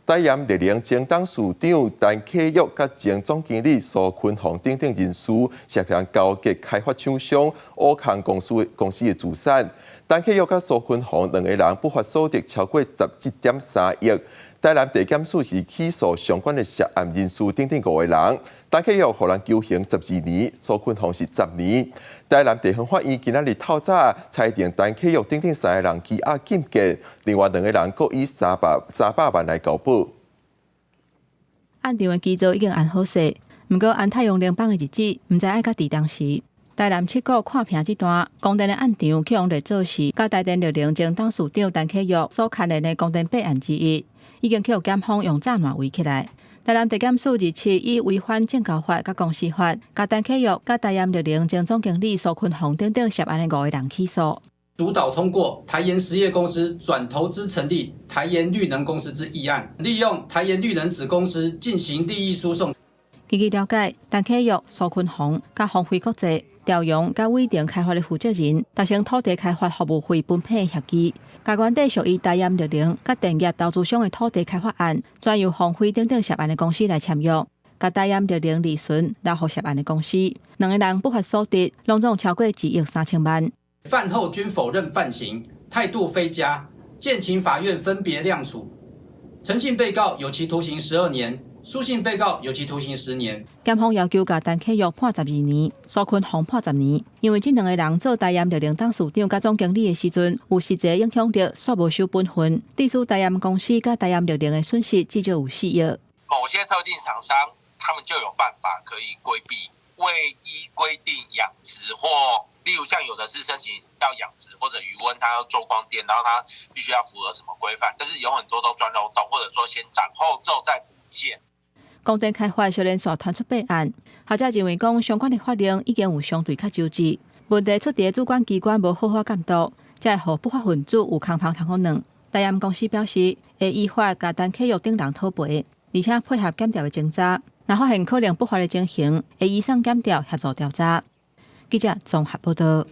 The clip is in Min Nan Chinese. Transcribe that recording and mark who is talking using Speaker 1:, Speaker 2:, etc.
Speaker 1: 台鹽綠能前董事長陳啟育佮前總經理蘇坤宏等等人士涉嫌勾結開發廠商烏康公司的資產。陳啟育佮蘇坤宏兩個人不法所得超過17.3億。台南地檢署是起訴相關的涉案人士等等五個人。陳啟育予人求刑12年，蘇坤宏是十年。台南地方法院今仔日透早裁定陳啟育等等三个人羈押禁見，另外兩個人閣以300萬來交保。
Speaker 2: 案場的基座已經安好勢，毋過安太陽能板的日子，毋知愛到佇當時。台南七股看坪這段光電的案場，去予列做是佮台電綠能前董事長陳啟育所牽連的光電弊案之一，已經去予檢方用柵欄圍起來。台南地檢署27以違反證交法佮公司法，共陳啟育佮台鹽綠能前總經理蘇坤宏等等涉案的五個人起訴。
Speaker 3: 主導通過台鹽實業公司轉投資成立台鹽綠能公司之議案，利用台鹽綠能子公司進行利益輸送。
Speaker 2: 根據了解，陳啟育、蘇坤宏佮鴻輝國際、朝陽佮偉霆開發的負責人達成土地開發服務費分配協議，共原底屬於台鹽綠能佮電業投資商的土地開發案，轉由鴻輝等等涉案的公司來簽約，共台鹽綠能利潤留予涉案的公司，兩个人不法所得攏總超過2億3千萬。
Speaker 3: 犯後均否認犯行，態度非佳，建請法院分別量處。陳姓被告有期徒刑12年，蘇姓被告有期徒刑10年。
Speaker 2: 檢方要求共陳啟育判12年，蘇坤宏判十年，因為這兩個人做台鹽綠能董事長佮總經理的時陣，有實際影響力，煞無守本分，致使台鹽公司佮台鹽綠能的損失至少有4億。
Speaker 4: 某些特定廠商，他們就有辦法可以規避未依規定養殖，或例如像有的是申請要養殖或者漁塭，他要做光電，然後他必須要符合什麼規範，但是有很多都鑽漏洞，或者說先斬後奏再補件。
Speaker 2: 光電開發小連續傳出弊案，學者認為講相關的法令已經有相對較周至，問題出佇主管機關無好好監督，才會予不法分子有空縫通予鑽。台鹽公司表示會依法共陳啟育等人討賠，而且配合檢調的偵查，若發現可能不法的情形，會移送檢調協助調查。記者綜合報道。